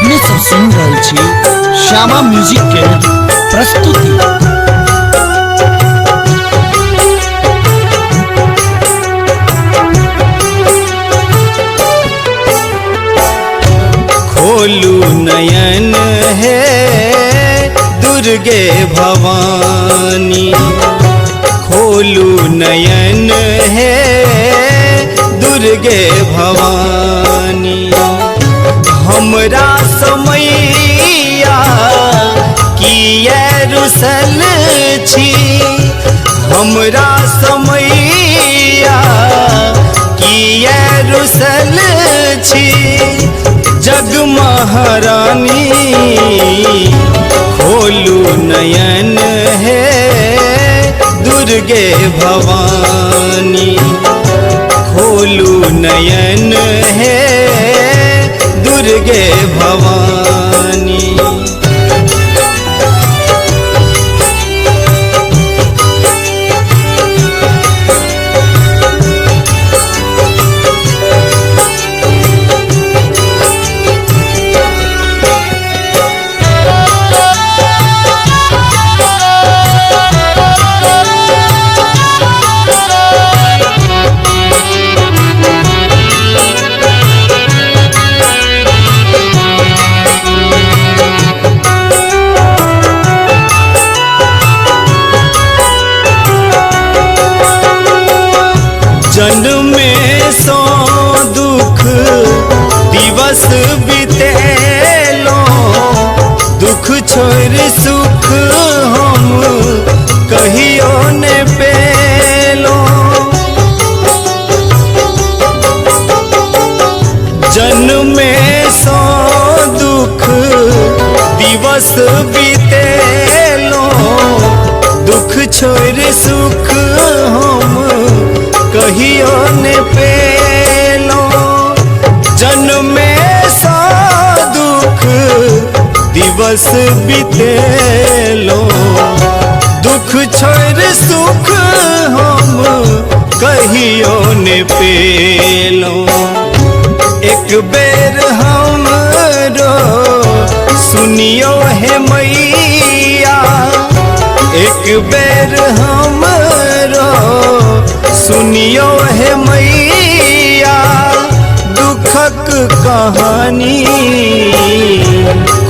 अपने सब सुन रहल छी श्यामा म्यूजिक के प्रस्तुति। खोलू नयन हे दुर्गे भवानी, खोलू नयन हे दुर्गे भवानी। हमरा समैया किए रुसल छी, हमरा समैया किए रुसल छी। जग महारानी खोलू नयन हे दुर्गे भवानी, खोलू नयन हे दुर्गे भवानी। जन्मे सो दुख दिवस बितेलो, दुख छोड़ सुख हम कहियो ने पेलो। जन्मे सो दुख दिवस बितेलो, दुख छोड़ सुख हम कहियो ने पेलो। जन्मे सो दुख दिवस बितेलो, दुख छोड़ सुख हम कहियो ने पेलो। एक बेर हमरो सुनियो हे मैया, एक बेर हमरो सुनियो हे मैया दुखक कहानी।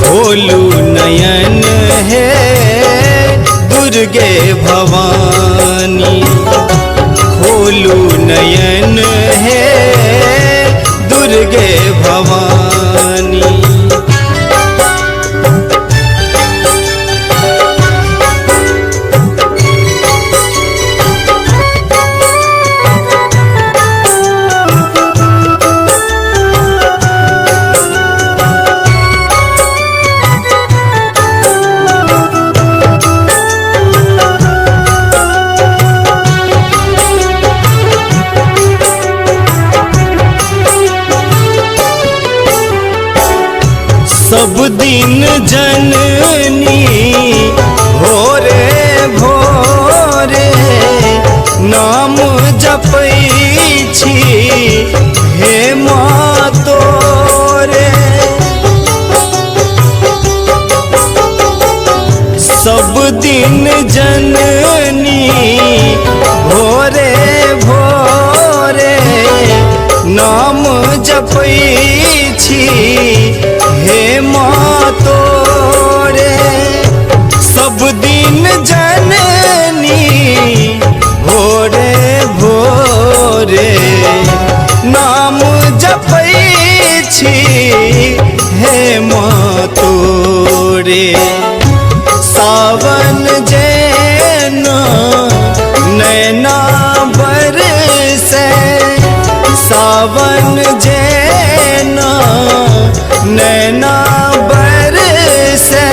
खोलू नयन हे दुर्गे भवानी, खोलू नयन हे दुर्गे भवानी। सब दिन जननी भोरे भोरे नाम जपै छी हे माँ तोरे। सब दिन जननी भोरे भोरे नाम जपै छी हे माँ तोरे। सब दिन जननी भोरे भोरे नाम जपै छी हे माँ तोरे। सावन जेना नैना बरसे, सावन जेना नैना बरसे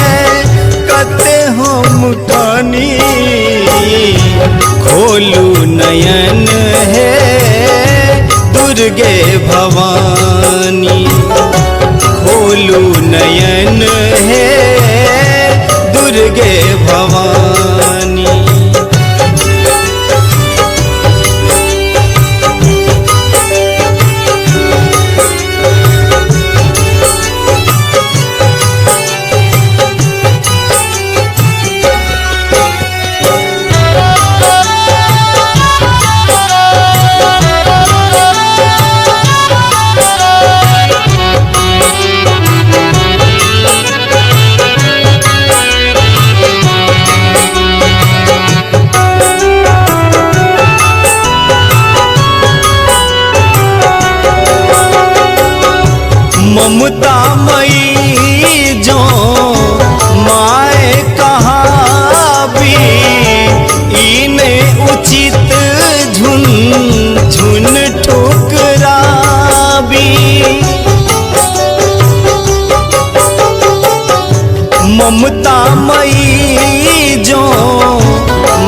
कते हम कानी। खोलू नयन हे दुर्गे भवानी, खोलू नयन हे दुर्गे भवानी। ममता मई जो माए कहाबी, इने उचित झुन झुन ठुकराबी। ममता मई जो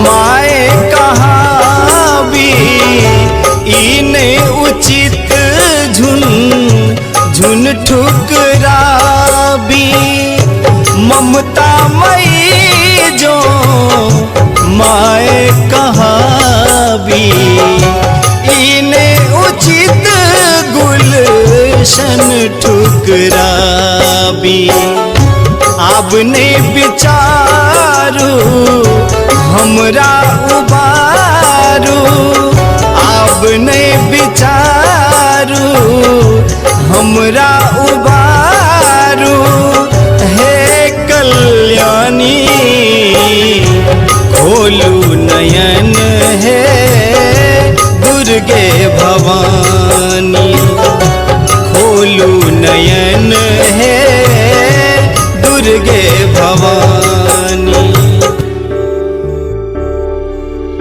माए कहाबी, इने उचित झुन झुन ठुकराबी। ममता मई जो माए कहाबी, इने उचित गुलशन ठुकराबी। अब ने विचारू हमरा उबारू, अब ने विचारू हमरा उबारू। हे कल्याणी खोलू नयन हे दुर्गे भवानी, खोलू नयन हे दुर्गे भवानी।